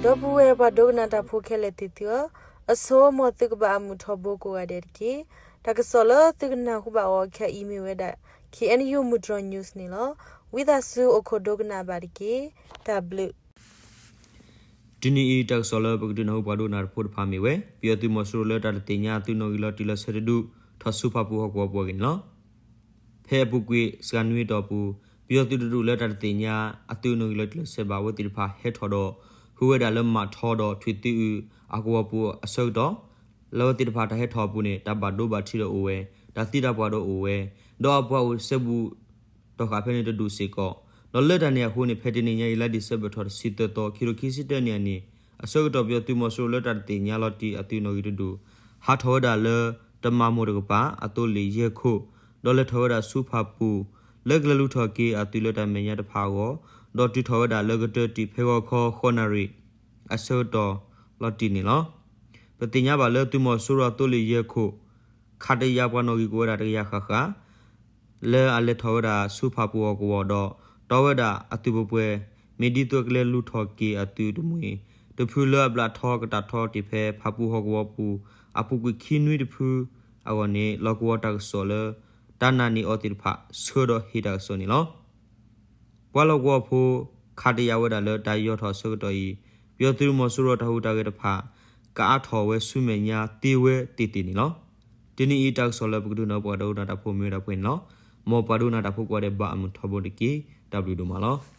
ဒီပုၢ်ဝဲၢ်ပှၤဒိကနၣ်တၢ်ဖိခဲလၢာ်သ့ၣ်သုဧၢ, အဆိ မ်သုကဘၣ်အမုာ်ထီဘိကိးဂၤဒဲးတက့ၢ်. တၢ်ကစီၣ်လၢသုကနၢ်ဟူဘၣ်အီၤခဲအံၤမ့ၢ်ဝဲဒၣ် K N U မုၢ်တြီၤ news န့ၣ်လီၤ. ဝံသးစူၤအိၣ်ခိးဒိကနၣ်ဘၣ်တက့ၢ်. တၢ်ဘျုး တနံၤအံၤတၢ်ကစီၣ်လၢပကဒုးနၢ်ဟူပှၤဒိကနၣ်တၢ်ဖိတဖၣ်မ့ၢ်ဝဲ ပယီၤသုးမီၤစိရိၤလၢတၢ်တသ့ၣ်ညါအသုးနီၣ်ဂံၢ်လီၤတံၢ်လီၤဆဲးတဒူၣ် ထီၣ်ဆူဖၣ်ပူၤဟီၣ်ကဝီၤပူၤအဂ့ၢ်န့ၣ်လီၤ. ဖဲအပူၤကွံာ်စှၤနွံအတီၢ်ပူၤ ပယီၤသုးတဒူၣ်လၢတၢ်တသ့ၣ်ညါအသုးနီၣ်ဂံၢ်လီၤတံၢ်လီၤဆဲးဘၣ်အဝဲသ့ၣ်တဖၣ်ဟဲထီၣ်ဒီး ဟူးဝဲဒၣ်လၢမးထီဒီးထွံၣ်သံအုးအကဝီၤပူၤအဆၢကတီၢ် လၢအဝဲသ့ၣ်တဖၣ်တၢ်ဟဲထီၣ်အပူၤန့ၣ် တၢ်ဘၣ်ဒိဘၣ်ထံးဒီးအိၣ်ဝဲ, တၢ်သံတၢ်ပှၢ်ဒီးအိၣ်ဝဲ, ဒီးအပှၤအိၣ်စဲဘူး တီၢ်ဃာ်ဖဲန့ၣ်တဒူၣ်စ့ၢ်ကီး. ဒီးလၢတၢ်န့ၣ်အဃိန့ၣ် ဖဲတနံၤညါအံၤ လါဒံၣ်စ့ဘၢၣ်ထီၣ်တဆံသၢသီ ခံကထိခံဆံတၢနံၣ်အနံၤ အဆၢကတီၢ် ပယီၤသုးမီၤစိရိၤလၢတၢ်တသ့ၣ်ညါလီၤတံၢ်အသုးနီၣ်ဂံၢ်တဒူၣ် ဟးထီၣ်ဝဲဒၣ်လၢတမၤမိၢ်တကပၤ အသိလ့ၣ်ယဲၢ်ခိၣ် ဒီးလဲၤထီၣ်ဝဲဒၣ်ဆူဖၣ်ပူၤ လၢကလဲၤလူၤထီၣ်က့ၤအသုးလၢတၢ်မဲာ်ညါတဖၣ်အဂီၢ် ဒီးတုၤထီၣ်ဝဲဒၣ်လၢကတၢၢ်တံၢ်ဖဲဂီၤခီဃုနၣ်ရံၣ် အဆၢကတီၢ်လီၤတံၢ်န့ၣ်လီၤ. ပသ့ၣ်ညါဘၣ်လၢသုးမီၤစိရိၤအသိလ့ၣ်ယဲၢ်ခိၣ် ခးတယာ်ပှၤနီၣ်ဂံၢ်ကအိၣ်ဝဲဒၣ်တကယၤဃၣ်ဃၣ် လၢအလဲၤထီၣ်ဝဲဒၣ်ဆူဖၣ်ပူၤဟီၣ်ကဝီၤဒီး တီဝဲဒၣ်အသုးပှဲၤပှဲၤ မ့ၢ်ဒ်သိးကလဲၤလူၤထီၣ်က့ၤအသုးတမှံၤတဖုလၢအဘျးထီကတၢၢ်ထီတ့ၢ်ဖဲဖၣ်ပူၤဟီၣ်ကဝီၤပူၤ အပူၤကွံာ်ခံနွံတဖုအဂီၢ်န့ၣ် လီၢ်ကဝီၤတၢ်ကစီၣ်လၢ တၢ်နာ်န့ၢ်အီၤသ့ၣ်တဖၣ် ဆှၢဒီးဟ့ၣ်တၢ်ကစီၣ်န့ၣ်လီၤ. ပှၤလီၢ်ကဝီၤဖိ ခးတယာ်ဝဲဒၣ်လၢတၢ်ယီၢ်ထီၣ်အဆၢကတီၢ်အံၤ ပယီၤသုးမီၤစိရိၤတၢ်ဟူးတၢ်ဂဲၤတဖၣ် ကအါထီၣ်ဝဲဆူမဲာ်ညါသ့ဝဲသ့ၣ်သ့ၣ်န့ၣ်လီၤ. တနံၤအံၤတၢ်ကစီၣ်လၢပကဒုးနၢ်ဟူပှၤဒိကနၣ်တၢ်ဖိမ့ၢ်ဝဲဒၣ်ပှဲၤန့ၣ်လီၤ. မ်ပှၤဒိကနၣ်တၢ်ဖိကိးဂၤဒဲးဘၣ်အမုာ်ထီဘိတက့ၢ်. တၢ်ဘျုးဒိၣ်မးလီၤ.